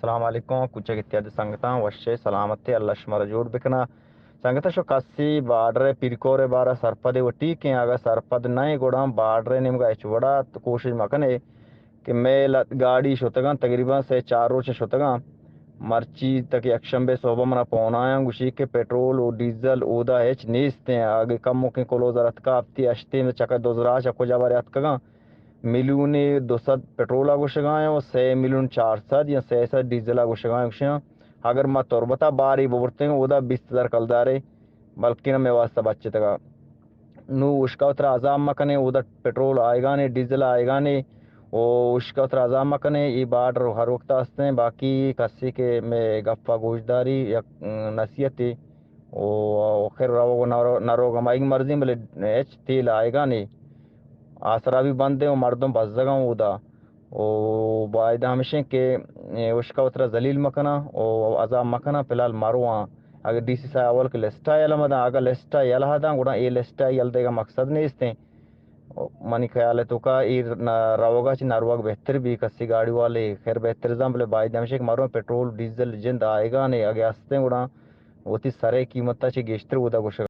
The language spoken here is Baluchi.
السلام علیکم، کوچک اتحاد سنگتاں، وشے سلامتے، اللہ شمارا جوڑ بکنا۔ سنگتاں، شو کسی بارڈر پیرکور بارا سرپد و ٹھیک ہیں، اگر سرپد نہیں گڑا بارڈر نیمگا ہچ وڑا تو کوشش مکنے کہ میں لت گاڑی شتگاں، تقریباً سے چار روچ شتگاں۔ مرچی تک یک شنبے صبح منا پون آیاں، گوشی کہ پٹرول و ڈیزل اودا ہچ نیست ہیں، اگے کم مکیں کلوزر اتکا ہفتی ہشتے میں چکا دزراچ کجا بارے اتکگاں۔ میلیون دو سد پٹرول ء گوشگا ایں و سے میلیون چار سد یا سے سد ڈیزل ء گوشگا ایں۔ گوشاں اگر ما تربت ء باری ببرتیں، اودا بیست ہزار کلدارے بلکیں ہمے واسطہ بچتگا۔ نو اشکا وترا عذاب مکنے، اودا پٹرول آئیگانے، ڈیزل آئیگانے، او اشکا وترا عذاب مکنے، اے بارڈر ہر وقت ہستیں۔ باقی کسی کہ میں گپا گوشداری یک نصیحتے، او آخر روگ و نہ رو-، نہ روگ ہمائیگ مرضی، بلے ہچ تیل آئیگانے۔ آسرا بھی بند ہیں و مردم بزگاں اودا۔ و باید ہمشیں کہ، اے، اشکا وترا ذلیل مکناں و عذاب مکناں، فی الحال مرواں۔ اگر ڈی سی صاحب اول کہ لسٹا یلہ مداں، اگر لسٹا یلہ داں، گڑا اے لسٹا یل دیگا مقصد نیستیں۔ و منی خیال توکا اے نہ روگا چہ نہ روگ بہتر بی، کسی گاڑی والے خیر بہتر زان، بلے باید ہمشیں کہ مرواں پٹرول، ڈیزل جند آئیگانے، اگے ہستیں گڑا وتی سرے قیمتا چہ گیشتر اودا گوشگ۔